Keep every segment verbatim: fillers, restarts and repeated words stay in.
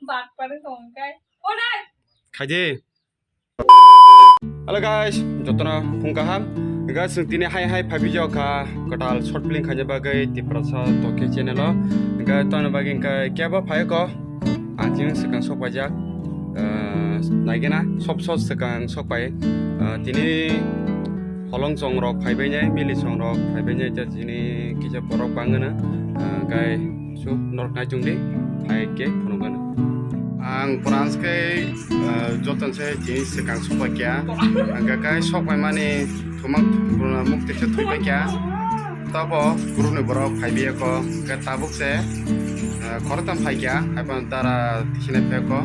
Bakpare tongkai. Onai. Khaidi. Hello guys, jotono phung kaham. Guys, chwng tini hai hai phaibijao kha kwtal short film khaina bagwi Tiprasa Tokhe channel o. Guys, toni bagwi hwnkhe kebo phaiko. Ang chini swkang sok paijak. Ah, naigena sop sop swkang sok pai. Ah, tini holong chong rok phaibai nai, mili chong rok phaibai nai, ta chini kisa borok bangana. Ah, guys, so norok nai chungdi, hai ke phunukgana. Ang pura anskhe, ah, joton se chini swkang sok pai kya. Ang kha kai sok pai mani thumak mukti se thwi pai kya. Tabo group ni borok phai biya ko, hwnkhe tabuk se, ah, khoroktham phai kya, haiphano dara tisine phai ko.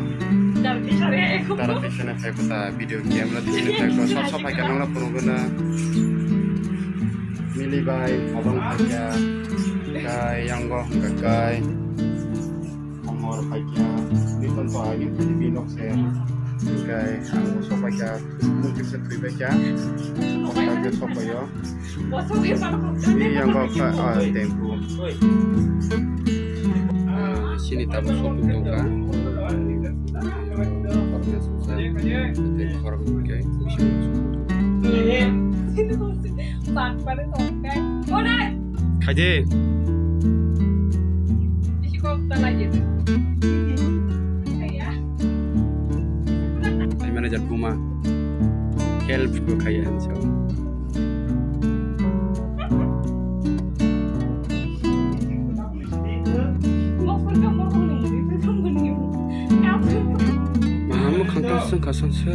Dara tisine phai ko. Dara tisine phai ko ta video camera tisine phai ko, sop sop phai kya nangla phunukgana. Mili bai, abang phai kya, kai yango, kai. Amor paikya, biton to agin tini binok se, kai ang so paikya, mungkin se thui paikya, paikya so payo. Ini yang kau ka, ah, tempu. Sini tabu shopping tongka. Koroksa, tei khoroknwi khe. Bakpare tongkai. Onai. Khaidi. Bisi kok ta lagi. Ai manager buma. Help ko khaya hansa. Mahamu khangka sung khasang se.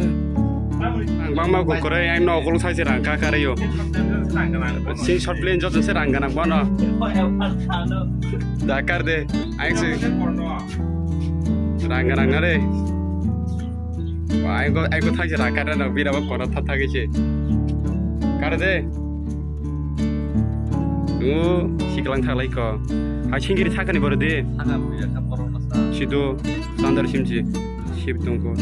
Ang bangma go kore, ang no okolo sai se rang ka kare yo. Sing short plane jot se rang gana bono. Dakar de, ang se rang gana ngare. Ai go, ai go thang se rang kare no, bira bo kono tha thagi se. Kare de. Nungo siklang thalai ko. Hai singiri sakani boro de. Saka buya ka borok na sa. Sido sandar simji. Sip tongko.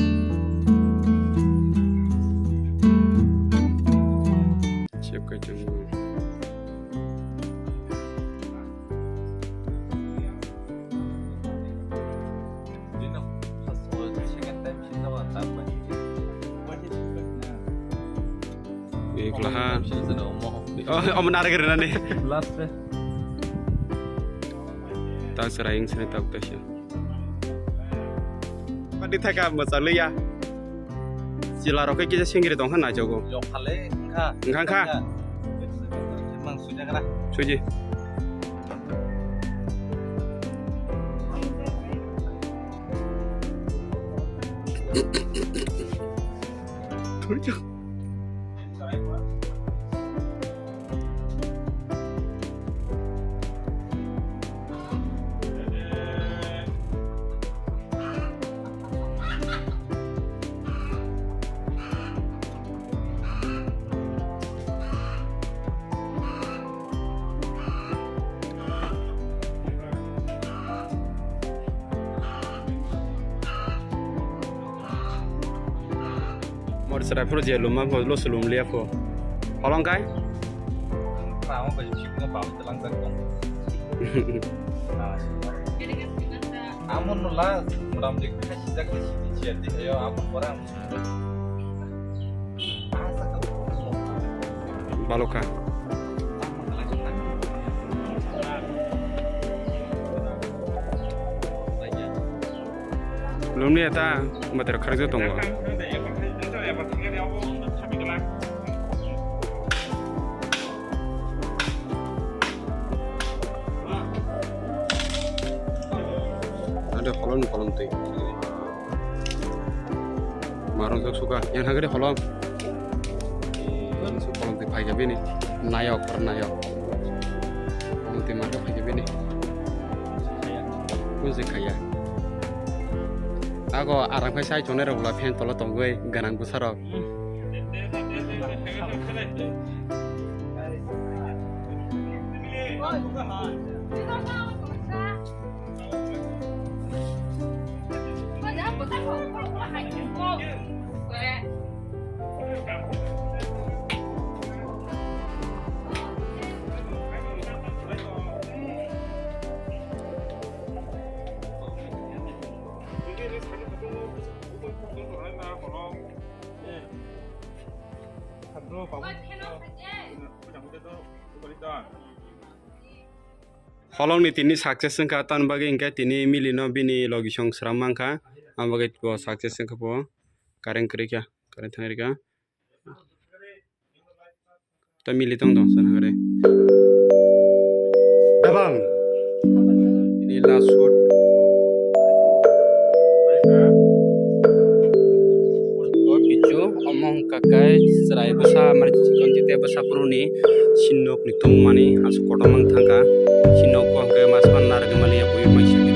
Sip kai tongko. Dino first of all, second time sini sama tak. Ekla ha. Oh, omo nare kere nani. Last day. Tak serai ing sini tak tak sih. Padi thaka masa lu ya. Sila roke kisa singiri tong kha nai jogo. Yok khale, engkha. Engkha, engkha. Mang suja kara. Suji. Mor serai phuru je luma pho, lo sulum liya pho. Holong kai? Ramo bai chikno bam telang tak tong. Amon no la, muram dik kha sijak ni sidi chia di ayo amon pora. Balokha. Lumni eta matero kharjo tongo. Ada kolom kolom tei. Marong sok suka, yang hagari holong. Yang sok holong tei phai gabe ni. Nayok, nayok. Holong tei marok phai gabe ni. Kunse khaya. Ago aram khai sai chonai rok bula fan tola tongoi ganang bwsa rok. Holongni tini success wngkha, tamni bagwi hwnkhe tini milino bini logisong sram mankha, ang bagwi bo success wngkha bo, current kwrwikha, current thangwi rwkha. Ta mili tong tong sana hare. Dabang. Ini last shot. O pichu omong kakai serai bwsa mari chikon jite bwsa puruni sinok ni tong mani asu kotor mang thangka sinok ko hwnkhe mas man nar mali ya bui mai sini.